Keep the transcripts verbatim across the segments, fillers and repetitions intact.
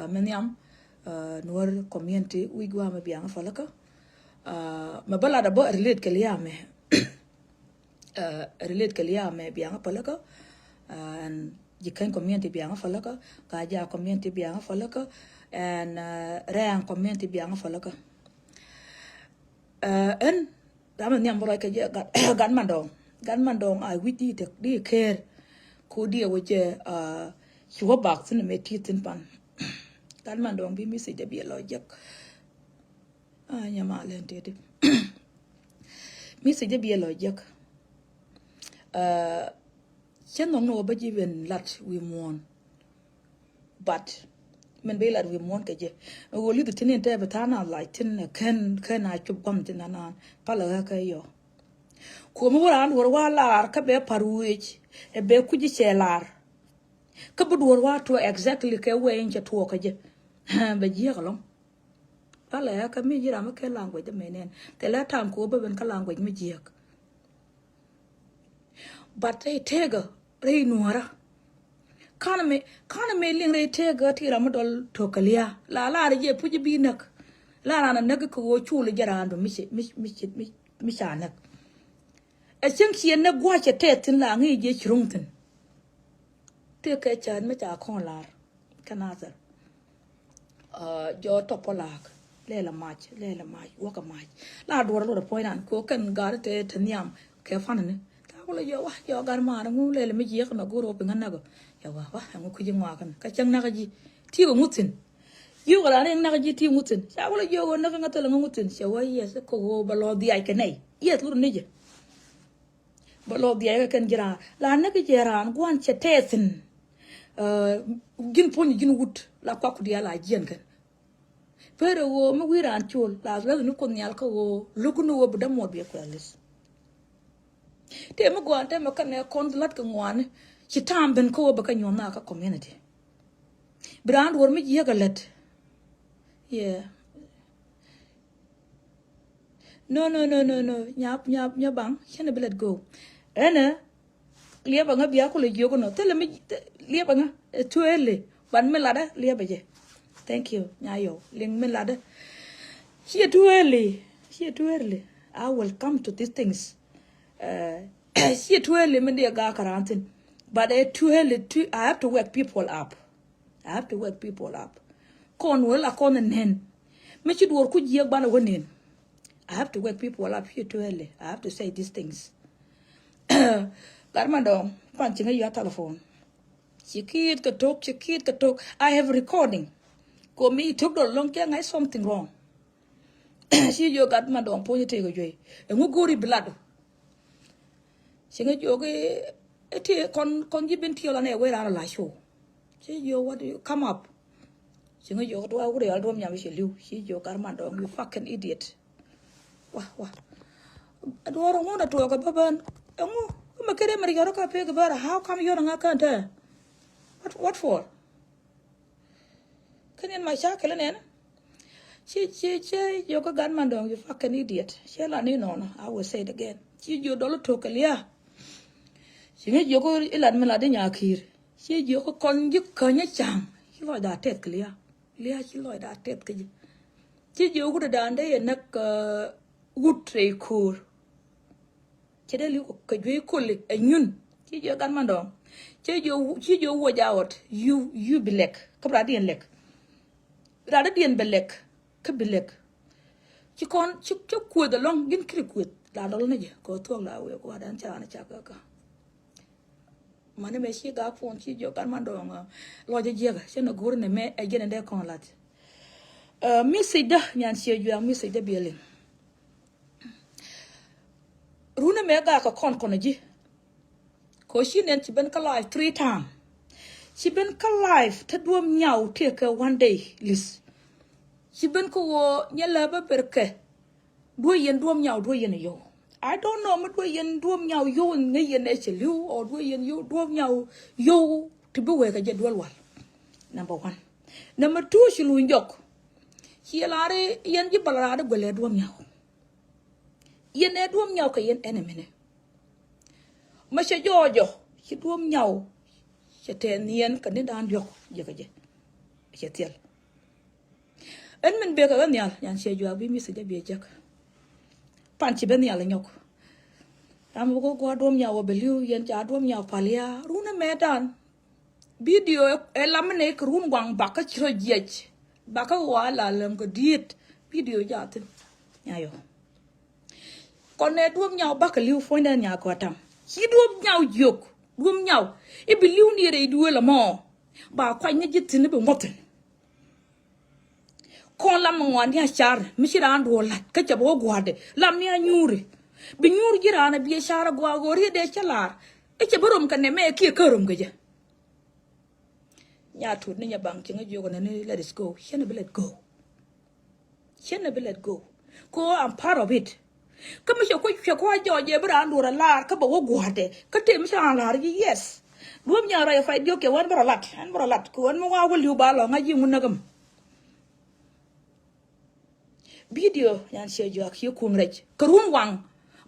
Mɛ nhiam, Nuɔr community wi̱c guamɛ biaŋ a fɔlä kä. Mɛ bä lat a bä relate kɛ liamɛ. Relate kɛ liamɛ biaŋ a fɔlä kä. And Jikäny community biaŋ a fɔlä kä. Gaja community biaŋ a fɔlä kä. And Rɛɛŋ community biaŋ a fɔlä kä. Ɛn Ram in nhiam bä ruac kɛ jɛ gat, gat mandɔɔŋ. Gat mandɔɔŋ a wi̱c di tek di ker. Ko di a wä jɛ ci wä bak thin mɛ ti thin pan. Gat mandɔɔŋ bi message dɛ bi a lɔ jek. A nyama len ti di. Message dɛ bi a lɔ jek. Cɛ nhɔk ni wä bä ji̱ ben lat wi̱i̱ muɔ̱ɔ̱n. But min ben lat wi̱i̱ muɔ̱ɔ̱n kɛ jɛ. Ɣöö li̱th tin in tɛɛ bi tha̱a̱ŋ a lac tin kɛn kɛn a cop guam tin anaan palä ɣä kɛ yɔ. Kuɔmi wä raan duɔ̱r wa lar kä bɛ par wec ɛ bɛ kui̱c cɛ lar. Kä bi duɔ̱r wa tuɔ exactly kɛ wee in cɛ tuɔɔk kɛ jɛ. Bɛ jiɛk alɔŋ. Palɛ kä mi ji̱ ram mi ken language dä mɛ nɛn thilɛ tam kɛ wä bä ben kä language mi jiäk. But rɛy tëëkä rɛy nuɔ̱rä. Kanɛ mi kanɛ mi liŋ rɛy tëëkä ti ram mi dɔl to̱k kɛ lia̱a̱ la la rɛ jɛ puc bi näk. La ran a näk kɛ wä cul jɛ ran bä mi ci mi ci mi ci mi ca näk. Ɛ cieŋ ciɛ näk gua̱c cɛ tɛth thin la ŋi̱i̱c jɛ ci ruŋ thin. Tëëkɛ cäät mi ca kɔn lar. Kä Nathɛr. Jɔ tɔpɔ laak lɛl a mac lɛl a mac wäk a mac. La duɔr a luɔt a puɔ̱ny ran ko kɛn gar te te nhiam kɛ fan ni. Ca kulɛ jɔ wa jɔ gar maar ŋu lɛl mi jiɛk nɔ go̱r wä piŋä näk. Ca wa wa ɛŋu kui̱c ŋuak kɛn kä cäŋ näk ji̱. Ti wä ŋuthin. Ji̱ wä ran in näk ji̱ ti ŋuthin ca kulɛ jɔ wä näk ŋä thil ŋä ŋuthin ca wa yes ko wä bɛ lɔ dhiac kɛ nɛy yes lur ni jɛ. Bä lɔ dhiac kɛ kɛn ji̱ raan la näk ji̱ raan gua̱n cɛ tɛthin. Ji̱n puɔ̱ny ji̱n wut la kuak ku diaal la jiɛn kɛn. Perɛ ɣöö mi wi̱i̱ raan col la lät ni kuoth nhial kä ɣöö lo̱k ni ɣöö bi dämuɔth biɛ kuɛth li̱th. Tëë mi gua̱n tëë mi kɛn ɛ kɔn la̱t kɛ ŋuani ci ta̱a̱m ben kä ɣöö bɛ kɛ nyuɔ̱th na kä community. Bi raan duɔ̱ɔ̱r mi jiäk ɛ lät. Yeah. No no no no no. Nyap nyap nyap baŋ cɛn bi let go. Ɛnɛ liɛpɛ ŋä bia kulɛ jiök nɔ thilɛ mi liɛpɛ ŋä. Too early. Ban mi latdä liɛpɛ jɛ. Thank you nya yɔw liŋ mi latdä. Ciɛ too early. Ciɛ too early. I will come to these things. Ciɛ too early mi diɛ gaa kɛ raan thin. But ɛ too early too, I have to wake people up. I have to wake people up. Kɔn wä la kɔn nɛn. Mi ci duɔr ku jiɛk banɛ wä nɛn. I have to wake people up here too early. I have to say these things. Gat ma dɔŋ pan ci ŋä yua telephone. Ci kiit kɛ tok ci kiit kɛ tok. I have recording. Ko mi tok dɔl lɔŋ kɛ ŋa̱c something wrong. Ci jiök gat ma dɔŋ puɔ̱ny tëëk ɛ juey ɛŋu go̱o̱ri bi lat. Ci ŋä jiök ɛ ti kɔn kɔn ji̱ ben tiɔl anɛ wee ran la show. Ci jiök what you come up. Ci ŋä jiök duwa wuri al duɔm nyam ci liw ci jiök gat ma dɔŋ you fucking idiot. Wa wa. Duɔr ŋun a tuɔk ɛ bä ben ɛŋu. Kä ma kere mɛ ri yɔrɔ ka pek bä how come yɔrɔ ŋa kɛn tɛ. What what for? Kä ni ma cakɛ lä nɛn. Ci ci ci jiök kä gat ma dɔŋ you fucking idiot. Ci la ni nɔnɔ I will say it again. Ci jiök dɔl tok kɛ lia̱a̱. Ci ŋä jiök ilat mi lat di nyaki̱i̱r. Ci jiök kɔn ji̱ känyä ca̱ŋ. Ci lɔcda tɛth kɛ lia̱a̱. Lia̱a̱ ci lɔcda tɛth kɛ ji̱. Ci jiök wut dan dee yɛ näk wut rɛy ko̱o̱r. Cɛ dee li̱w kɛ juey koli ɛ nyun. Ci jiök gat ma dɔŋ. Ci jiök ci jiök wuɔc a ɣɔt. You you bi lɛk. Kä bi rat diɛn lɛk. Rat diɛn bɛ lɛk. Kä bi lɛk. Ci kɔn ci ci kueth ɛlɔŋ gin kiri kueth la dɔl ni jɛ kɛ thuɔk la wek wa dan ca ni ca kä kä. Mani mɛ ci gak puɔn ci jiök gat ma dɔŋ. Lɔc jiɛk cɛ ni go̱r ni mɛ ɛ jɛn dee kɔn lat. Message dä nyan ciɛ juɛ message dä biɛli. Run ɛmɛ gak kɛ kɔn kɔn ji̱. Kɛ ci nɛn ci ben kä live three time. Ci ben kä live te duɔm nyaw tëëkɛ one day li̱th. Ci ben kä ɣöö nyɛ lɛ bä ber kɛ. Duɔ̱ yɛn duɔm nyaw duɔ̱ yɛn yɔw. I don't know mi duɔ̱ yɛn duɔm nyaw yɔw ŋäc yɛn ɛ cɛ li̱w ɔ duɔ̱ yɛn yɔw duɔm nyaw yɔw ti bi wee kɛ jɛ duɔl wal. Number one. Number two ci luny jɔk. Ci yɛ la̱r yɛn ji̱ bal raar di guɛlɛ duɔm nyaw. Yɛn ɛ duɔ̱m nyaw kɛ yɛn enemy ni. Mɛ cɛ jɔɔcɔ ci duɔ̱m nyaw. Cɛ tɛɛn yɛn kɛ ni daan diɔ̱k jɛ kɛ jɛ. Cɛ thiɛl. Ɛn min bek ɛ ɣä nhial, yan ciɛ juak bi message jɛ bi ɛ jek. Pan ci ben nhial ɛ nyɔk. Ram bä kɛ gua̱a̱r Duɔ̱m Nyaw ɛ bɛ li̱w, yɛn ca Duɔ̱m Nyaw pal ya run ɛ mɛɛdan. Video ɛ lam ni kɛ run guaŋ bakä ci rɔ jiɛc. Bakä wa la lɛm kɛ diet. Video ja thin. Nya yɔ. Kɔn nɛ Duɔ̱m Nyaw bakä li̱w puɔ̱nydɛ nya kɔtam. Ci Duɔ̱m Nyaw jiök. Duɔ̱m Nyaw i̱ bi li̱w ni rɛy duëël ɛmɔ. Ba kuany ni ji̱ thin i̱ bi ŋuɔ̱thin. Kɔn lam mi ŋuan ni a car mi ci raan duɔl lat kä cɛ bi wä gua̱a̱dɛ lam ni a nyuuri. Bi nyuur ji̱ raan a bi a car a gua̱a̱ ɣöö riet dee cä lar. I̱ cɛ bi rom kɛ nɛ mɛ kiɛ kä rom kɛ jɛ. Nya tut ni nya baŋ cieŋ a jiök nɛ ni let it go. Cien a bi let go. Cien a bi let go. Ko I'm part of it. Kä mi cɛ kuec cɛ kua̱c jɔɔc jɛ bi raan duɔl a lar kä bɛ wä gua̱a̱dɛ kä tëë mi ci raan lar ji̱ yes. Duɔ̱m Nyaw rɔy a pay diɔ̱k cɛ wän bä rɔ lat ɛn bä rɔ lat kɛ wän mi wa wä li̱w ba lɔ ŋa̱c ji̱ ŋun näk ɛm. Video yan ciɛ juak ciɛ kuŋ rɛc kɛ run waŋ.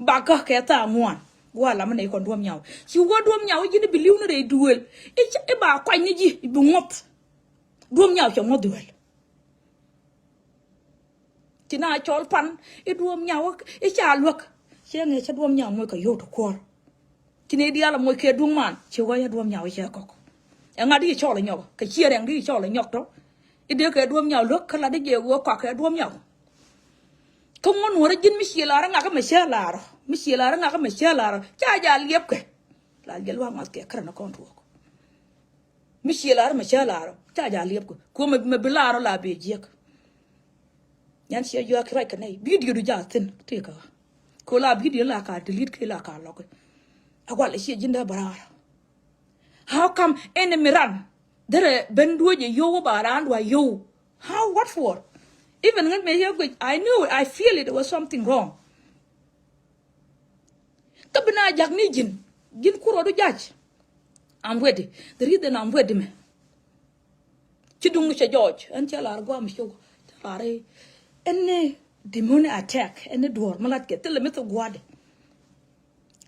Bakä kɛ thaa ŋuan. Gua lam ni kɔn Duɔ̱m Nyaw ci wä Duɔ̱m Nyaw ji̱n bi li̱w ni rɛy duëël. I̱ ba kuany ni ji̱ i̱ bi ŋuɔ̱th. Duɔ̱m Nyaw cɛ ŋuɔ̱th duëël. Ci na cɔl pan i̱ Duɔ̱m Nyaw i̱ ca luäk. Ciɛ ŋi̱i̱c cä Duɔ̱m Nyaw moc kɛ yio̱w ti kuɔ̱r. Ci ni diaal a moc kɛ duŋ man ci wä ya Duɔ̱m Nyaw cɛ kɔk. Ɛŋa di cɔl a nyɔk kɛ ciɛ rɛŋ di cɔl a nyɔk tɔ. I̱ dee kɛ Duɔ̱m Nyaw luäk kä lat di jɛ wee kɔak kɛ Duɔ̱m Nyaw. Kä ŋuɔ̱n wärä ji̱n mi ciɛ lar ŋak mɛ cä lar mi ciɛ lar ŋak mɛ cä lar ca ja liɛp kɛ. La jɛ luaŋ ŋath kɛ kärä ni kɔn tuɔɔk. Mi ciɛ lar mɛ cä lar ca ja liɛp kɛ kuɔ mɛ bi lar la bɛ jiɛk. Yan ciɛ yuak ruac kɛ nɛy video du ja thin ti kä. Ko la video la ka delete kɛ la ka lɔk. A wal ciɛ ji̱n dee bä raar. How come enemy ran? Derɛ ben duɔ̱c ɛ yow ba raan dua yow. How, what for? Even ŋän mɛ yɛ guic I knew it, I feel it, there was something wrong. Kä bi na jak ni ji̱n ji̱n kurɔ du jac. I'm ready. The reason I'm ready mɛ. Ci duŋ cɛ jɔɔc ɛn cɛ lar guam cok cɛ lar i̱ ɛn ni demonic attack ɛn ni duɔ̱ɔ̱r mi lat kɛ thilɛ mi thok gua̱dɛ.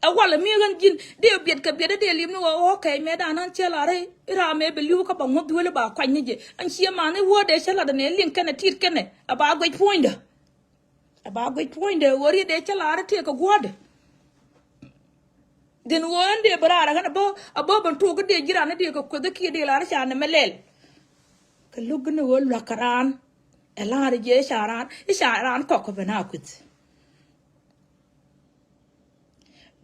Ɛ walɛ mi ɣän ji̱n dee biɛt kɛ biɛt dee lim ni wä ɣɔ̱k kɛc mɛ dan ɛn cɛ lar i̱ ram mɛ bɛ li̱w kä ba ŋuɔ̱th duëli ba kuany ni jɛ ɛn ciɛ man i̱ wä dee cɛ lat ɛn ɛ liŋ kɛnɛ tit kɛnɛ ɛ ba guɛc puɔ̱nydä. Ɛ ba guic puɔ̱nydɛ ɣöö riet dee cä la̱r tëë kɛ guɔ̱ɔ̱dɛ. Dhin ɣöö ɛn dee bä raar ɛ ɣän ɛ bä ɛ bä ben tuɔɔk kä dee ji̱ raan ɛ dee kɛ kueth ɛ kiɛ dee la̱r ca nɛmɛ lɛl. Kɛ lo̱k gin ɛ ɣöö lua̱k kɛ raan ɛ la̱r ɛ jiɛ i̱ ca raan i̱ ca raan kɔk kɛ ben a kueth.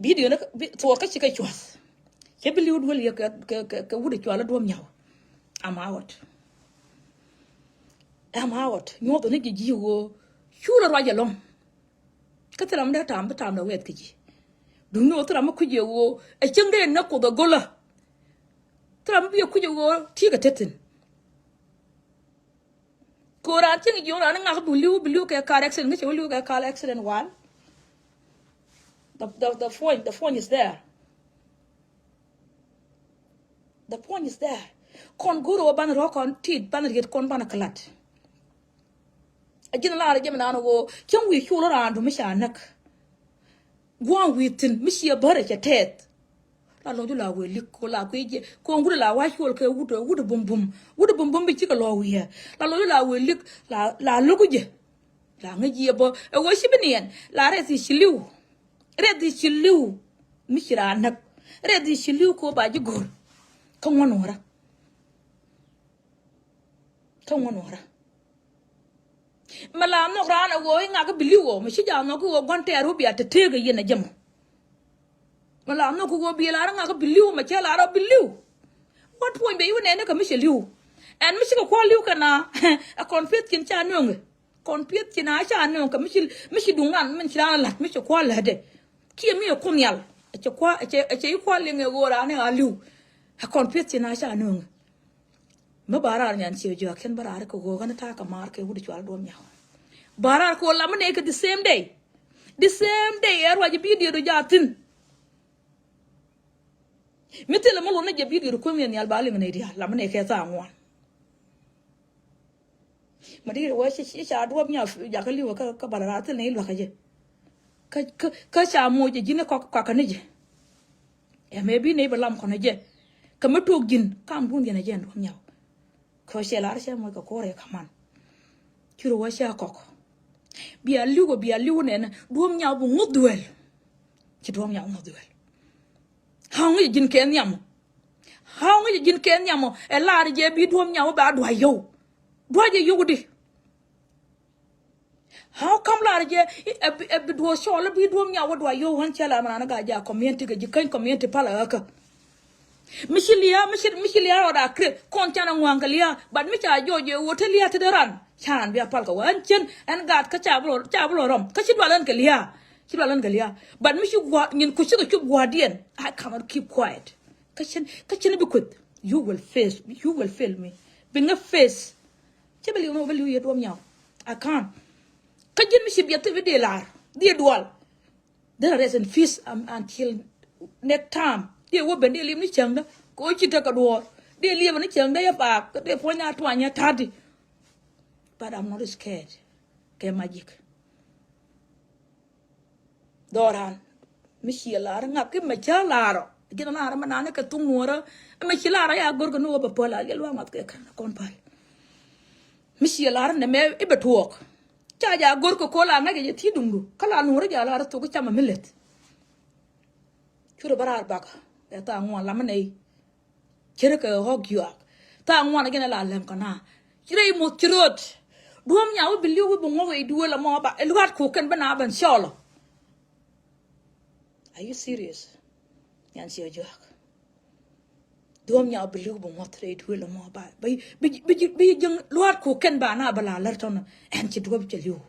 Video ni thuɔɔk kä ci kɛ cua̱th. Cɛ bi li̱w duel yɛ kɛ kɛ kɛ wut i̱ cual i̱ Duɔ̱m Nyaw. I'm out. I'm out. Nyuɔth ni ji̱ ji̱ ɣöö cu rɔ ruac ɛlɔ̱ŋ. Kä thil ram dee tam bi tam dee wɛth kä ji̱. Duŋni ɣöö thil ram mi kui̱c yɛ ɣöö ɛ cieŋ dee näk Kuoth ɛ go̱lä. Thil ram mi bi yɛ kui̱c yɛ ɣöö ti̱i̱ kɛ tethin. Kɛ ɣöö raan cieŋ jiɔ̱ɔ̱ŋ raan ŋak bi li̱w bi li̱w kɛ car accident ŋäcɛ wä li̱w kɛ car accident wal. The, the, the point, the point is there. The point is there. Kɔn go̱r ɣöö banɛ rɔ̱ kɔn tit banɛ riet kɔn banɛ kɛ lat. A ji̱n lar jɛ mi naan ɣöö cäŋ wi̱i̱ col raan du mi ca näk. Gua̱a̱ŋ wi̱i̱ thi̱n mi ciɛ bärɛ cɛ tɛth. La lɔcdu la wee lik ko la kui̱ jɛ ko ŋut la wa̱c col kɛ wut wut bum bum wut bum bum bi cikɛ lɔ wi̱i̱. La lɔcdu la wee lik la la lo̱ku jɛ. La ŋäc jiɛ bä ɛ wee ci bi niɛn la rɛth i̱ ci li̱w. Rɛth i̱ ci li̱w mi ci raan näk. Rɛth i̱ ci li̱w ko ba ji̱ go̱r. Kä ŋuɔ̱n wärä. Kä ŋuɔ̱n wärä. Mɛ la nhɔk raan ɛ ɣöö i̱ ŋak i̱ bi li̱w ɔ mɛ ci jaak nhɔk i̱ ɣöö gua̱n tɛɛr wä bia te teek ɛ yɛn ɛ jɛ mɔ. Mɛ la nhɔk i̱ ɣöö bi lar i̱ ŋak i̱ bi li̱w mɛ cɛ lar ɔ bi li̱w. Wä tuɔny bɛ i̱ wä nɛɛni kɛ mi cɛ li̱w. Ɛn mi cikɛ kua̱r li̱w kɛ na ɛ kɔn pieth cin ca nööŋɛ. Kɔn pieth cin a ca nööŋ kɛ mi ci mi ci duŋ ran min ci raan la̱t mi ci kua̱r lätdɛ. Kiɛ mi ɛ kun nhial ɛ cɛ kua̱r ɛ cɛ ɛ cɛ i̱ kua̱r liŋ ɛ ɣöö raan ɛ ɣa̱ li̱w. Ɛ kɔn pieth cin a ca nööŋɛ. Mi ba raar nyan ciɛ jɔak kɛn ba raar kɛ ɣöö ɣän ta̱a̱ kɛ maar kɛ wut cual Duɔ̱m Nyaw. Ba raar kɛ ɣöö lam mi nɛy kɛ the same day. The same day ɛ ruac i̱ video du jaa thi̱n. Mi thilɛ mi luɔt ni jɛ video du kueŋ yɛ nhial ba liŋ nɛy diaal lam mi nɛy kɛ tha̱a̱ ŋuan. Ma di wee ci ca Duɔ̱m Nyaw jakä li̱wä kä kä bala raar thil ni luakä jɛ. Kä kä kä ca moc jɛ ji̱n kɔk kɔakä ni jɛ. Ɛ mëë bi nɛy bɛ lam kɔn jɛ. Kä mi tuɔk ji̱n kam duun yɛn jɛ Duɔ̱m Nyaw. Kä cɛ lar cɛ moc kɛ ko̱r ɛ kaman. Ci rɔ wä ca kɔk. Bia li̱w, bia li̱w nɛn, Duɔ̱ɔ̱m Nyaw bi ŋuth duel. Ci Duɔ̱ɔ̱m Nyaw ŋuth duel. How ŋäc ji̱n kɛ nhiam ɔ? How ŋäc ji̱n kɛ nhiam ɔ? Ɛ lar jɛ bi Duɔ̱ɔ̱m Nyaw ba duac yio̱w. Duac jɛ yio̱w di. How come lar jɛ ɛ bi, ɛ bi duɔ̱ɔ̱r cɔɔl bi Duɔ̱ɔ̱m Nyaw wä duac yio̱w? Ɣän cɛ la mi raan gat jɛ a community kɛ ji̱ käny community pal a ɣäkä. Mi ci lia̱a̱, mi ci, mi ci lia̱a̱ rɔɔd a kre kɔn canɛ ŋua̱a̱ŋ kɛ lia̱a̱, but mi ca jɔɔc jɛ ɣöö te lia̱a̱ te dee ran. Can bia pal kɛ wä ɛn cien ɛn gat kä ca bi lɔ, ca bi lɔ rɔm kä ci dual ɛn kɛ lia̱a̱. Ci dual ɛn kɛ lia̱a̱, but mi ci gua̱a̱ nyin ku cikɛ cup gua̱a̱diɛn. I cannot keep quiet. Kä cien, kä cien bi kueth. You will face, you will fail me. Bi ŋä face. Cä bi li̱w ni wä bi li̱w yɛ Duɔ̱ɔ̱m Nyaw. I can't. Kä ji̱n mi ci biɛth ti bi dee lar dee dual. Dee rest in peace, um, until next time. Dee wä ben dee liep ni cäŋdä kɛ wä ci tekɛ duɔ̱ɔ̱r. Dee liep ni cäŋdä yɛ paak dee puɔ̱ny a tuany yɛ ta̱a̱di. But I'm not scared. Kɛ magic. Dhɔran mi ciɛ lar ŋak ki mɛ cä lar ɔ. Ji̱n lar mɛ nani kɛ thuk nuɔrä. Mɛ ci lar ya gor kɛ ni wä bɛ pöl a liɛl wa ŋath kɛ kɛn kɔn pal. Mi ciɛ lar nɛ mɛ i̱ bɛ tuɔɔk. Ca ja gor kɛ kol a ŋa̱c kɛ jɛ ti duŋdu kä la nuɔrä ja lar thuk cam mi leth. Curɛ bä raar bak ɛ tha ŋuan lamä nɛy. Cä rɛ kɛ ɣɔ̱k yuak. Thaak ŋuan a jɛn a la lɛm kɛ na. Ci rɛy muth ci röt. Duɔ̱ɔ̱m Nyaw wi̱ bi li̱w wi̱ bi ŋuɔ̱k rɛy duëël ɛmɔ ba ɛ lua̱a̱t kok kɛn bi na ben cɔl. Are you serious? Nyan ciɛ juak. Duɔ̱ɔ̱m Nyaw bi li̱w bi ŋuɔ̱th rɛy duëël ɛmɔ ba bi bi bi ji̱ lua̱a̱t kok kɛn ba na bɛ la lär tɔnɔ. Ɛn ci duɔ̱ɔ̱p cɛ li̱w.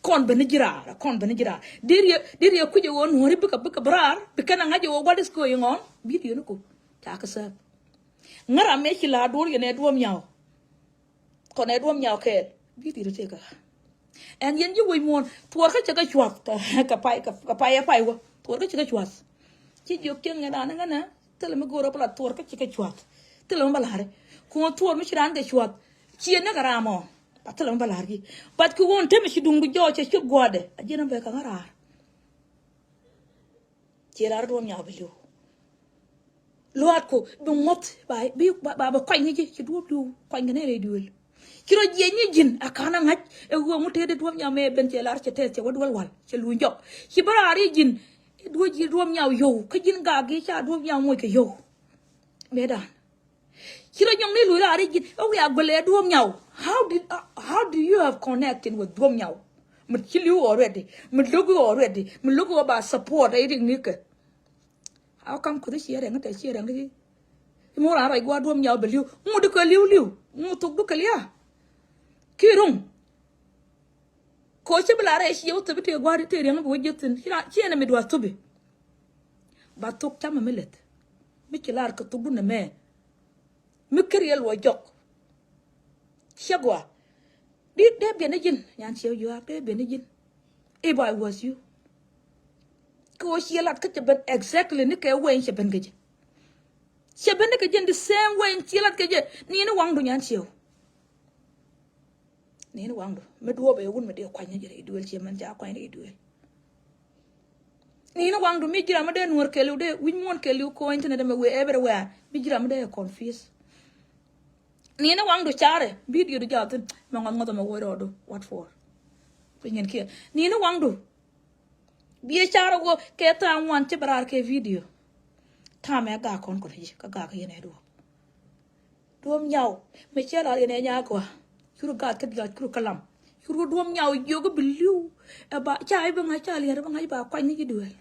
Kɔn beni ji̱ raar, kɔn beni ji̱ raar. Deri deri kui̱c ɛ ɣöö nuɔ̱ɔ̱ri bikɛ bikɛ bi raar bikɛn a ŋa̱c ɛ ɣöö what is going on. Bi diöni kok. Ca kɛ sääp. Ŋära mëë ci la duɔ̱ɔ̱r yɛn ɛ Duɔ̱ɔ̱m Nyaw. Kɔn ɛ Duɔ̱ɔ̱m Nyaw kɛɛl. Bi diöni tëëkä. Ɛn yɛn ji̱ wec muɔ̱ɔ̱n thuɔɔr kä cɛ kɛ cua̱th. Kɛ pay kɛ pay ɛ pay wä thuɔɔr kä cɛ kɛ cua̱th. Ci jiök cieŋ yɛn raan ɛ ŋänä thilɛ mi go̱o̱r ɛ pla thuɔɔr kä cɛ kɛ cua̱th. Thilɛ mi bä la̱ri kuɔn thuɔɔr mi ci raan kɛ cua̱th. Ciɛ näk ɛ ram ɔ. Ba thilɛ mi bä la̱r ji̱. But ki wun te mi ci duŋdu jɔɔc cɛ ciöt gua̱a̱dɛ a jiɛn ɛ bɛ kɛ ŋä raar. Ciɛ lar Duɔ̱ɔ̱m Nyaw bi li̱w. Luaatku bi ŋuɔ̱th ba bi ba bɛ kuany ni ji̱ ci duɔ̱ɔ̱p li̱w kuany kɛ ni rɛy duëël. Ci rɔ jiɛc ni ji̱n a ka̱n a ŋa̱c ɛ ɣöö ŋut tëëdɛ Duɔ̱ɔ̱m Nyaw mëë ben cɛ lar cɛ tɛth cɛ wä duel wal cɛ luny jɔk. Ci bä raar i̱ ji̱n i̱ duɔ̱ɔ̱c ji̱ Duɔ̱ɔ̱m Nyaw yio̱w kä ji̱n gak gi̱ ca Duɔ̱ɔ̱m Nyaw moc kɛ yio̱w. Mëë dan. Ci rɔ nyɔŋ ni luc raar i̱ ji̱n ɛ wiaa guɛlɛ Duɔ̱ɔ̱m Nyaw. How did, uh, how do you have connecting with Duɔ̱ɔ̱m Nyaw? Mi ci li̱w already, mi lo̱k i̱ already, mi lo̱k i̱ ba support ɛ i̱ rik ni kɛ. How come kuthi ciɛ rɛŋ tɛ ciɛ rɛŋ ti? I̱ mi wä raan rɔc gua̱a̱r Duɔ̱ɔ̱m Nyaw bɛ li̱w ŋut di kɛ li̱w li̱w ŋut thok du kɛ lia̱a̱. Ki ruŋ. Ko cä bi la rɛy ciɛ wä thop i̱ tëë gua̱a̱r i̱ tëë riɛŋ bi wä jiäk thi̱n ciɛ nɛ mi dua̱a̱ thop i̱. Ba thok camɛ mi leth mi ci lar kɛ thok du nɛ mɛ. Mi ker yɛ luɔc jɔk. Ciɛ gɔaa. Di dee biɛn ni ji̱n nyan ciɛ yuaak dee biɛn ni ji̱n. If I was you. Kɛ ɣöö ciɛ lat kä cɛ ben exactly ni kɛ way cɛ ben kɛ jɛ. Cɛ ben ni kɛ jɛ in the same way ciɛ lat kɛ jɛ ni ni waŋdu nyan ciɛ. Ni ni waŋdu mi duɔɔp ɛ wun mi dee kuany ni jɛ rɛy duëël ciɛ mɛn ca kuany rɛy duëël. Ni ni waŋdu mi ji̱ ram mi dee nuɔr kɛɛliw dee wi̱c muɔ̱ɔ̱n kɛɛliw kɔny thin dee mi wee everywhere mi ji̱ ram mi dee confuse. Ni ni waŋdu carɛ video du jathin mɛ ŋɔth ŋɔth mɛ wee rɔɔdu what for? Kuinyɛn kiɛ ni ni waŋdu. Biɛ carɛ wä kɛ tha̱a̱ŋ wan ci bɛ raar kɛ video. Tha̱a̱ŋ mɛ gak kɔn kɔn ji̱ kä gak yɛn ɛ duɔ̱ɔ̱p. Duɔ̱ɔ̱m Nyaw mi cɛ la yɛn ɛ nyaa gɔaa. Curu gaat kä diac curu kä lam. Curu Duɔ̱ɔ̱m Nyaw jiök bi li̱w. Ɛ ba ca i̱ bi ŋa̱c ca liɛr bi ŋa̱c ba kuany ni ji̱ duel.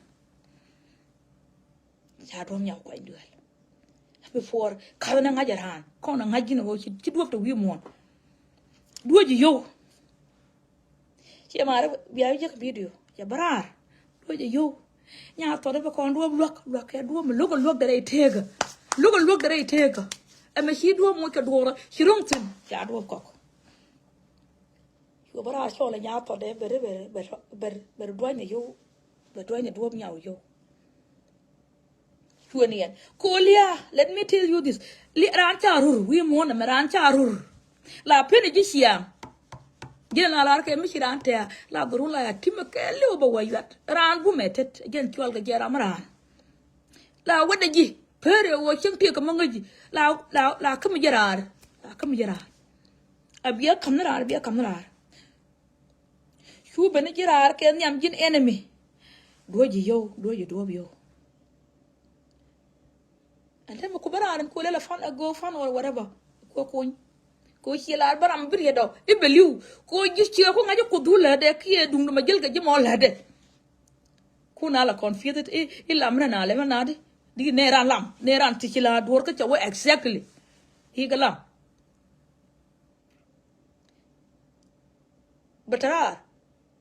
Ca Duɔ̱ɔ̱m Nyaw kuany duel. Before kath ni ŋa̱c ɛ raan kɔn ɛ ŋa̱c ji̱n ɛ ɣöö ci duɔ̱ɔ̱p te wi̱i̱ muɔ̱ɔ̱n. Duɔ̱ɔ̱c ji̱ yio̱w. Ciɛ maarä bia wi̱c jek video cɛ bä raar. Duɔ̱ɔ̱c ɛ yio̱w. Nya thɔt ɛ bä kɔn duɔ̱ɔ̱p luäk luäk kɛ duɔ̱ɔ̱p mi lo̱k ɛ luäk dɛ rɛy teekä. Lo̱k ɛ luäk dɛ rɛy teekä. Ɛmɛ ci duɔ̱ɔ̱p moc kɛ duɔ̱ɔ̱rä ci ro̱ŋ thi̱n ca duɔ̱ɔ̱p kɔk. Cuɛ bä raar cɔl ɛ nya thɔt ɛ bɛ ri bɛ ri bɛ ri duɔ̱ɔ̱c ni yio̱w. Bɛ duɔ̱ɔ̱c ni Duɔ̱ɔ̱m Nyaw yio̱w. Cuɛ ni yɛn. Kolia, let me tell you this. Li raan ca rur, wi̱i̱ muɔ̱ɔ̱n ɛmɛ raan ca rur. La pen ji̱ ciaŋ. Jɛn la lar kɛ mi ci raan tɛ̈ɛ̈ la dhorun la ya timɛ kɛɛliw bɛ wä yuat. Raan bumɛ tet jɛn cual kɛ jɛ ram raan. La wädɛ ji̱ pɛr yɛ wä cieŋ tiek kɛ mä ŋäc ji̱ la la la käm jɛ raar. La käm jɛ raar. A biɛ ka̱m ni raar, a biɛ ka̱m ni raar. Cu ben ji̱ raar kɛ nhiam ji̱n enemy. Duɔ̱c ji̱ yio̱w, duɔ̱c ji̱ duɔ̱ɔ̱p yio̱w. And then mi ku bä raan in ku lɛl a fund, a GoFund or whatever. Ku kuny. Ku ci lar bä ram bi riet dɔ i̱ bɛ li̱w. Ku ji̱ ciɛ ku ŋa̱c ku dhul lätdɛ kiɛ duŋdu ma jäl kɛ ji̱ mɔ lätdɛ. Ku na la confused i̱, i̱ lam rɛn a lɛ mɛ na di. Di nɛ ran lam, nɛ ran ti ci la duɔr kä cɛ wä exactly. I̱ kɛ lam. Bɛ tɛ raar.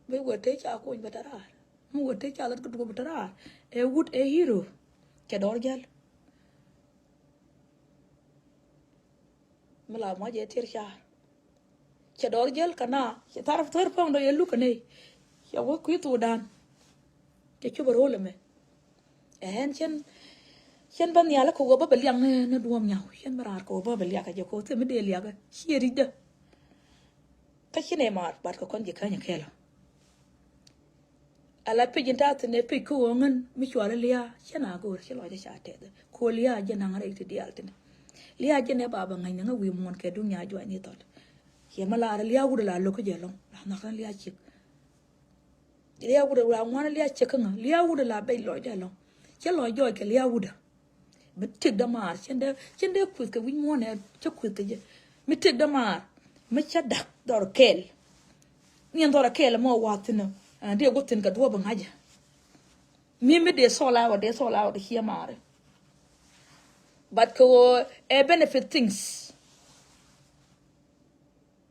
Bɛ wä te ca kuny bɛ tɛ raar. Mi wä te ca lät kä duɔ̱p bɛ tɛ raar. Ɛ wut ɛ hero. Cɛ dɔr jäl. Mi la muac ɛ tier car. Cɛ dɔr jäl kɛ na cɛ thar thar pɔŋ dɔ yɛ luk kɛ ney. Cɛ wä kui̱ thokdan. Cɛ cop a ro̱l ɛmɛ. Ɛn cɛn, cɛn bä nhial kɛ wä bä bɛ liak ni, ni duɔ̱ɔ̱m nyaw. Cɛn bä raar kɛ wä bä bɛ liak kɛ jɛ kɛ wä thil mi dee liak ciɛ ri̱cdä. Kä ci nɛ maar bat kɛ kɔn ji̱ käny kɛlɔ. Ala pec in ta̱a̱ thi̱n ɛ pec kä ɣöö ŋän mi cual i̱ lia̱a̱ cɛ na go̱o̱r ci lɔc i̱ ca tɛth. Ku lia̱a̱ jɛ naŋ rɛy ti diaal thi̱n. Lia̱a̱ jɛ nɛ ba bɛ ŋäcni ŋä wi̱i̱ muɔ̱ɔ̱n kɛ duŋ nya̱a̱ juac ni thɔt. Ciɛ mi laar lia̱a̱ wut ala lo̱k kä jɛ lɔ̱ŋ la nhɔk rɛn lia̱a̱ ciek. Lia̱a̱ wut ala ŋuan lia̱a̱ ciek kä ŋä lia̱a̱ wut ala bɛc lɔcdɛ lɔ̱ŋ. Cɛ lɔc jɔɔc kɛ lia̱a̱ wut a. Mi tëkdä maar cɛn dee, cɛn dee kueth kɛ wi̱c muɔ̱ɔ̱n ɛ cä kueth kɛ jɛ. Mi tëkdä maar mi cä da̱k dhɔr kɛɛl. Niɛn dhɔr kɛɛl mɔ wa̱a̱ thi̱n ɛ dee guɔ thi̱n kɛ duɔ̱ɔ̱p ɛ ŋa̱cä. Mi mi dee thɔɔl a wä dee thɔɔl a wä dee ciɛ maarɛ. But kɛ ɣöö ɛ benefit things.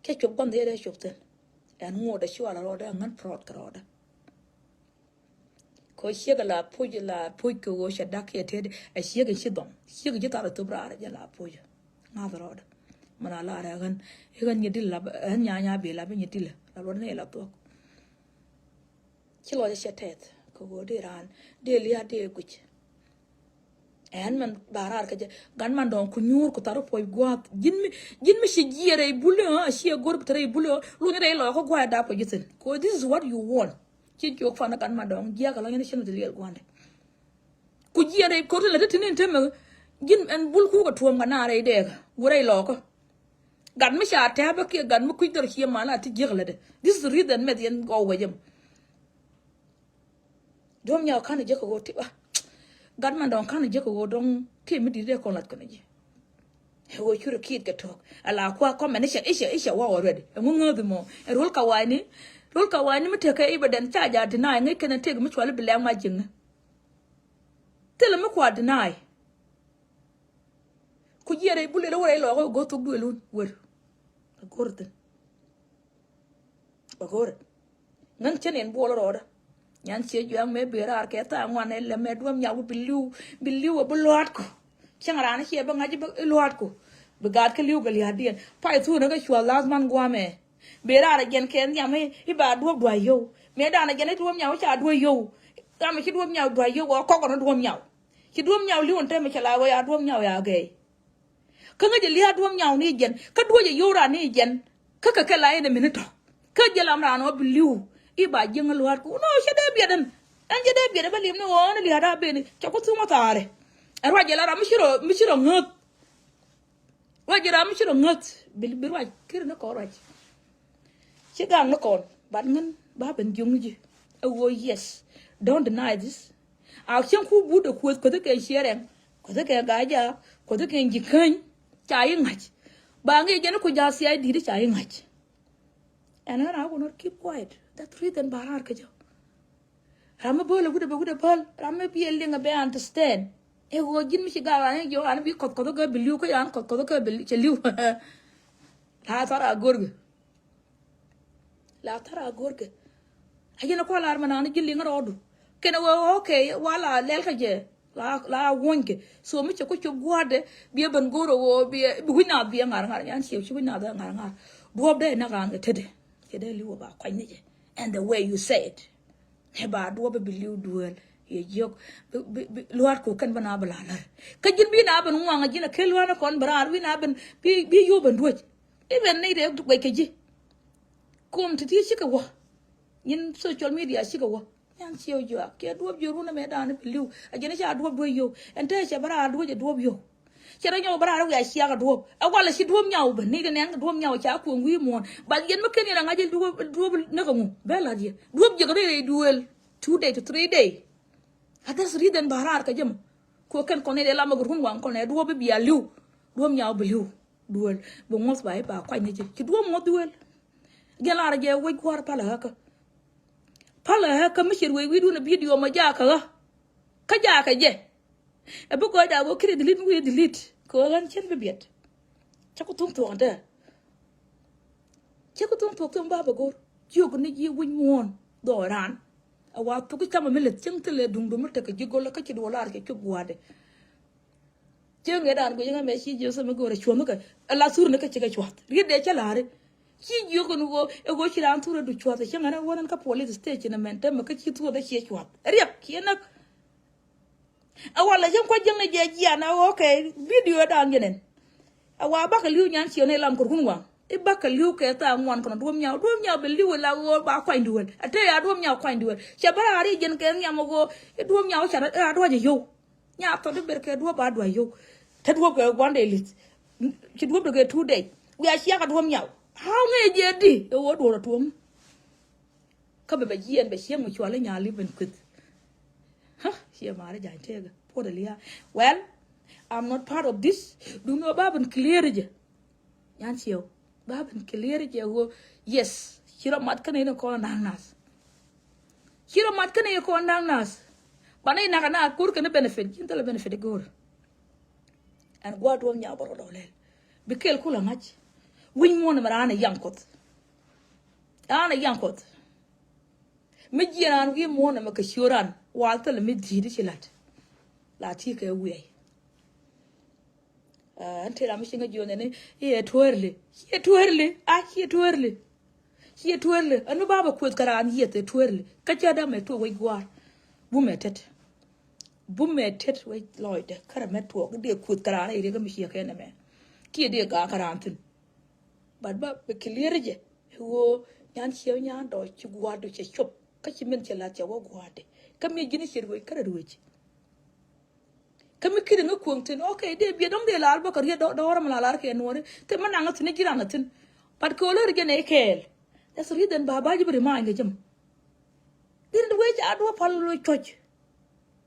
Kɛ cop gua̱n dhee dee cop thi̱n. Ɛn ŋot ɛ cual rɔɔdɛ ɛ ŋän prɔɔt kɛ rɔɔdɛ. Kɛ ɣöö ciek la puc la puc kɛ ɣöö cɛ dak kiɛ tet ɛ ciek in ci dhɔŋ ciek in ci thar ɛ thop raar ɛ jɛ la puc. Ŋa̱th rɔɔdɛ. Mɛ la lar ɛ ɣän i̱ ɣän nyi dil la ɣän nyanya bi la bi nyi dil la luɔt ni la thuɔ̱k. Ci lɔcɛ cɛ tɛth kɛ ɣöö dee raan dee lia̱a̱ dee guic. Ɛn mɛn ba raar kɛ jɛ gan man dɔ̱ŋ ku nyuur ku thar puɔc gua̱a̱th ji̱n mi, ji̱n mi ci jiɛɛr rɛy bul ni ɣä a ciɛ go̱r bi te rɛy bul ni ɣä luny rɛy lɔɔk kä gua̱a̱th dap kɛ ji̱ thi̱n. Kɛ ɣöö this is what you want. Ci jiök fanä gan man dɔ̱ŋ jiäk a lɔ̱ŋ yɛn cin mi te liɛl gua̱a̱ndɛ. Ku jiɛɛr rɛy ko̱r ti lɛ ti ti ni temɛ ji̱n ɛn bul kuk a tuɔ̱ɔ̱m kɛ naar rɛy dɛɛkä wurɛ ilɔkä. Gat mi ca tɛpä kiɛ gat mi kui̱c dhɔr cie mal a ti jiäk lätdɛ. This is reason mɛth yɛn gɔw wecä mɔ. Duɔ̱m nyaw ka̱n a jiäk kɛ ɣöö ti a gat man dɔ̱ŋ ka̱n a jiäk kɛ ɣöö dɔ̱ŋ kiɛ mi di̱t dee kɔn lat kɔn a ji̱. Ɣöö curɛ kiit kɛ tɔ̱k a la kua kɔmɛn i̱ cɛ i̱ cɛ i̱ cɛ wä already. Ɛŋu ŋääthi mɔ ɛ rol ka wa̱a̱ni. Rol ka wa̱a̱ni mi tekɛ i̱ bɛ dɛn ca ja̱ deny ŋäc kɛn a tëk mi cuali bi lɛm ŋa̱c jiäkni. Thilɛ mi kua deny. Ku jiɛɛr rɛy bulɛ lɛ wä rɛy lɔɔkä go̱o̱r thok duël wun wër. Ɛ go̱o̱r thi̱n. Ɛ go̱o̱r. Ŋän cä nɛn buɔl rɔɔdä. Nyan ciɛ juɛŋ mëë bëë raar kɛ thaak ŋuan ɛ lɛmɛ duɔ̱m nyak wä bi li̱w bi li̱w ɛ bi lua̱a̱tku. Cäŋ raan ciɛ bä ŋa̱c i̱ lua̱a̱tku. Bi gaat kä li̱w kɛ lia̱a̱diɛn pay thuun ɛ kɛ cua̱l la̱a̱th man gua̱a̱mɛ. Bëë raar ɛ jɛn kɛ nhiam i̱ ba duɔ̱p dua̱c yio̱w mëë daanɛ jɛn i̱ duɔ̱m nyak wä ca duɔ̱c yio̱w. Ram i̱ ci duɔ̱m nyak dua̱c yio̱w ɛ kɔk ɔn duɔ̱m nyak. Ci duɔ̱m nyak li̱w ɛn tɛmɛ cɛ la wee a duɔ̱m nyak ya gɛɛy. Kä ŋäcɛ lia̱a̱ duɔ̱m nyak ni jɛn kä duɔ̱cɛ yio̱w ran ni jɛn. Kä kɛ kɛ la in ɛ mini tɔ̱ kä jɛ lam raan ɔ bi li̱w. I̱ ba jiäŋ lua̱a̱t ku nɔ cɛ dee biɛt ɛn. Ɛn cɛ dee biɛt ɛ bä li̱m ni ɣɔ̱ɔ̱n lia̱a̱t a ben cɛ ku thuŋ ɔ thaarɛ. Ɛ ruac jɛ la ram mi ci rɔ mi ci rɔ ŋäth. Ruac jɛ ram mi ci rɔ ŋäth bi bi ruac kir ni kɔn ruac. Ci gak ni kɔn bat ŋän ba ben jiöŋ ni ji̱. Ɛ ɣöö yes. Don't deny this. A cieŋ ku but ɛ kueth kueth kɛ ciɛ rɛŋ kueth kɛ gaja kueth kɛ ji̱ käny. Ca yi ŋa̱c ba ŋic jɛn ku ja̱ thiac di̱t ca yi ŋa̱c. Ɛn ɣän a will not keep quiet. That reason ba raar kä jɛ. Ram mi bäl a wut a bɛ wut a bäl ram mi bi a liŋ a bɛ understand. Ɛ ɣöö ji̱n mi ci gak ran i̱ jiɔk ran bi kɔth kɔth kä bi li̱w kä yan kɔth kɔth kä bi cɛ li̱w. La thar a go̱rkɛ. La thar a go̱rkɛ. A yɛn a kua lar mɛ naan ji̱ liŋ rɔɔdu kɛn a wee okay wa la lɛl kä jɛ. La la wuɔ̱nykɛ so mi cɛ ku cop gua̱a̱rdɛ. Biɛ ben go̱r a wee biɛ bi wi̱c naath biɛ ŋa̱r ŋa̱r yan ciɛ ci wi̱c naath ŋa̱r ŋa̱r. Duɔ̱ɔ̱p dee nak raan kɛ tetdɛ. Cɛ dee li̱w a ba kuany ni jɛ. And the way you say it. Ɛ ba duɔ̱ɔ̱p bi li̱w duel yɛ jiök bi bi bi lua̱a̱t ku kɛn bä na bä la lär. Kä ji̱n bi na ben ŋuaŋ a ji̱n a kel lua̱a̱t ni kɔn bä raar bi na ben bi bi yio̱w ben duec. I̱ ben ni dee guɛc kɛ ji̱. Kum ti ti cikɛ wä. Nyin social media cikɛ wä. Nyan ciɛ wä juak kiɛ duɔ̱ɔ̱p jiök run ɛmɛ da̱a̱n bi li̱w a ji̱n a ca duɔ̱ɔ̱p duec yio̱w ɛn te cɛ bä raar duec a duɔ̱ɔ̱p yio̱w. Cɛ rɔ nyɔk bä raar wiaa ciakä duɔ̱ɔ̱p. Ɛ walɛ ci duɔ̱ɔ̱p nyaw bä ni kɛ nɛn duɔ̱ɔ̱p nyaw ca kuɔ̱ŋ wi̱i̱ muɔ̱ɔ̱n. But yɛn mi ken yɛn a ŋa̱c duɔ̱ɔ̱p, duɔ̱ɔ̱p näk ɛŋu bɛ la̱t yɛ. Duɔ̱ɔ̱p jiäk rɛy rɛy duëël. Two day to three day. A that's reason ba raar kä jɛ mɔ. Kuɔ kɛn kɔn ni dee lam ɛ gɛ run waŋ kɔn ɛ duɔ̱ɔ̱p bi bia li̱w. Duɔ̱ɔ̱p nyaw bi li̱w. Duëël bi ŋuɔ̱th ba i̱ ba kuany ni ci. Ci duɔ̱ɔ̱p ŋuɔ̱th duëël. Gɛn lar jɛ wec gua̱a̱r palä ɣäkä. Palä ɣäkä mi ci ruëc wi̱i̱dun ɛ bidio mɔ jakä ɣä. Kä jakä jɛ. Ɛ bi gɔcda ɣöö kiri delete mi wi̱i̱ delete kɛ ɣöö ɣän cien bi biɛt. Cä ku thuŋ thuɔ̱k ɛn tɛ. Cä ku thuŋ thuɔ̱k thuŋ ba bɛ go̱r. Jiök ni ji̱ wi̱c muɔ̱ɔ̱n dhɔɔy raan. Ɛ wa thuk i̱ camɛ mi leth cieŋ thilɛ duŋdu mi tekɛ ji̱ go̱lä kä ci duɔ̱ɔ̱r lar cɛ cop gua̱a̱dɛ. Cieŋ ëë daan guic ŋä mɛ ci jiök thilɛ mi go̱o̱rɛ cuɔ̱th mi kɛ ɛ la thurni kä cikɛ cua̱th riet dee cä la̱ri. Ci jiök kɛn ɣöö ɛ ɣöö ci raan thurɛ du cua̱th cieŋ ɛn ɛ ɣöö nɛn kä police station ɛmɛn tɛmɛ kä ci thurɛ dee ciɛ cua̱th ɛ riɛk ciɛ näk. A walɛ cä kua̱c jiäkni jɛ jian a okay video dan jɛ nɛn. A wa bakɛ li̱w nyan ciɛ ni lam kɛ run waŋ i̱ bakɛ li̱w kɛ thaa ŋuan kɔnɔ duɔ̱ɔ̱p nyaw duɔ̱ɔ̱p nyaw bɛ li̱w ila ɣöö ba kuany duël a te ya duɔ̱ɔ̱p nyaw kuany duël cɛ bä raar i̱ jɛn kɛ nhiam ɣöö i̱ duɔ̱ɔ̱p nyaw ca raar dua̱c a yio̱w. Nya thɔt i̱ ber kɛ duɔ̱ɔ̱p ba dua̱c yio̱w. Te duɔ̱ɔ̱p kɛ one day lith. Ci duɔ̱ɔ̱p te kɛ two day wiaa ciakä duɔ̱ɔ̱p nyaw. How ŋee jɛ di ɛ ɣöö duɔ̱ɔ̱r a tuɔ̱ŋ. Kä bɛ bɛ jiɛn bɛ cieŋ mi cuali nyali ben kueth. Hä ciɛ mari ja̱ny tëëkä puɔt alia. Well, I'm not part of this. Duŋni ɣöö ba ben clear jɛ. Nyan ciɛw ba ben clear jɛ ɣöö yes ci rɔ mat känɛ in kɔn da̱ŋ nath. Ci rɔ mat känɛ in kɔn da̱ŋ nath. Banɛ in nakä na kur kɛn benefit ji̱n thilɛ benefit i̱ go̱o̱r. Ɛn gua̱a̱r duɔ̱ɔ̱p nyaw bä rɔ dɔɔlɛl bi kɛɛl kulɛ ŋa̱c. Wi̱ny muɔ̱ɔ̱n ɛmɛ raan ɛ yaŋ kuɔth. Raan ɛ yaŋ kuɔth. Mi jiɛn raan wi̱i̱ muɔ̱ɔ̱n ɛmɛ kɛ ciöt raan wal thilɛ mi di̱i̱t i̱ ci la̱t. La ti kɛ wiɛy. Ɛn te ram mi ci ŋä jiɔn ɛn i̱ ɛ tueerli ci ɛ tueerli a ci ɛ tueerli. Ci ɛ tueerli ɛn mi ba bɛ kueth kɛ raan yieth ɛ tueerli kä cä dämɛ tuɔk wec gua̱a̱r. Bumɛ tet. Bumɛ tet wec lɔcdɛ kärɛ mɛ tuɔk dee kueth kɛ raan rɛy riek mi ciɛ kɛn ɛmɛ. Kiɛ dee gaak kɛ raan thi̱n. But ba bɛ clear jɛ. Ɣöö nyan ciɛ nyan dɔɔc ci gua̱a̱rdu cɛ cop kä ci min cɛ lath cɛ wä gua̱a̱rdi. Kä mi ji̱n ciɛ ruëc kärɛ ruëc. Kä mi kiri ŋä kuäŋ thi̱n okay dee biɛ dɔ̱ŋ dee laar bä kɛ riet dɔ̱rä mi la laar kɛ nuɔri. Thi̱n mi naŋ thi̱n ji̱ ran thi̱n. But kɛ ɣöö lär jɛ nɛy kɛɛl. That's the reason ba ba ji̱ bi remind kɛ jɛ mɔ. Din wec a duɔ̱ɔ̱p pal loc cuɔ̱c.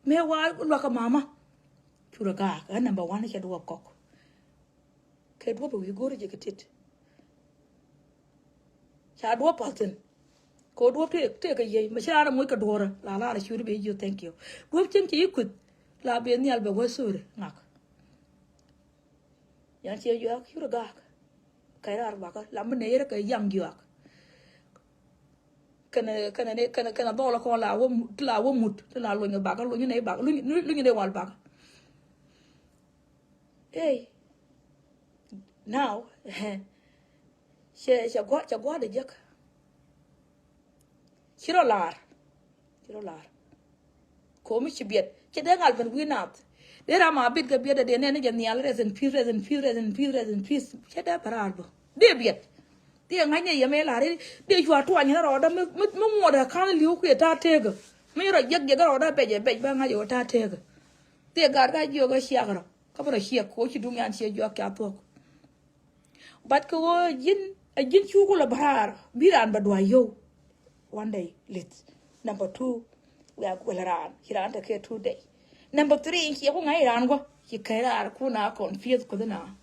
Mëë wa luakä mama. Curɛ gaak ɛ number one cɛ duɔ̱ɔ̱p kɔk. Kɛ duɔ̱p wi̱i̱ go̱o̱ri jɛ kɛ tit. Ca duɔ̱p pa̱th thi̱n. Kɛ duɔ̱p tëë tëë kɛ yiey mɛ ci raan ɛ moc kɛ duɔ̱ɔ̱rä la la rɛ ciöt i̱ ben jiök thank you. Duɔ̱p cieŋ ci i̱ kueth la ben nhial bɛ wä sorry ŋak. Yan ciɛ yuak yur gaak. Kɛ raar bakä la mi nɛ yɛrɛ kɛ yaŋ yuak. Kɛnɛ kɛnɛ kɛnɛ kɛnɛ dhɔl kɔn la wä mut la wä mut ti la luny bakä luny nɛ bakä luny luny nɛ wal bakä. Ey. Now cɛ cɛ gua̱ cɛ gua̱ de jek. Ci rɔ lar. Ci rɔ lar. Komi ci biɛt cɛ dee ŋal ben wi̱i̱ nath. Dee ram a bit kɛ biɛt dee nɛn ni jɛ nhial rest in peace rest in peace rest in peace rest in peace cɛ dee bɛ raar bä dee biɛt. Dee ŋa̱cnɛ yɛ mëë la̱r i̱ dee cua tuany ni rɔɔdä mi ŋuɔ̱t ɛ ka̱n li̱w kuiɛ ta̱a̱ tekä. Mi rɔ jiäk jiäk rɔɔdä bɛc ɛ bɛc bä ŋa̱c ɛ wä ta̱a̱ tekä. Dee gat ka jiök ɛ ciak rɔ kä bi rɔ ciɛk koci duŋ yan ciɛ juak ca thuɔ̱k. But kɛ ɣöö ji̱n ɛ ji̱n cuk kulɛ bä raar bi raan bɛ dua̱c yio̱w. One day lith. Number two wiaa guɛl raan ci raan tekɛ two day. Number three in ciɛ ku ŋa̱c raan guɔ ci kɛc raar kun a confuse kuoth na.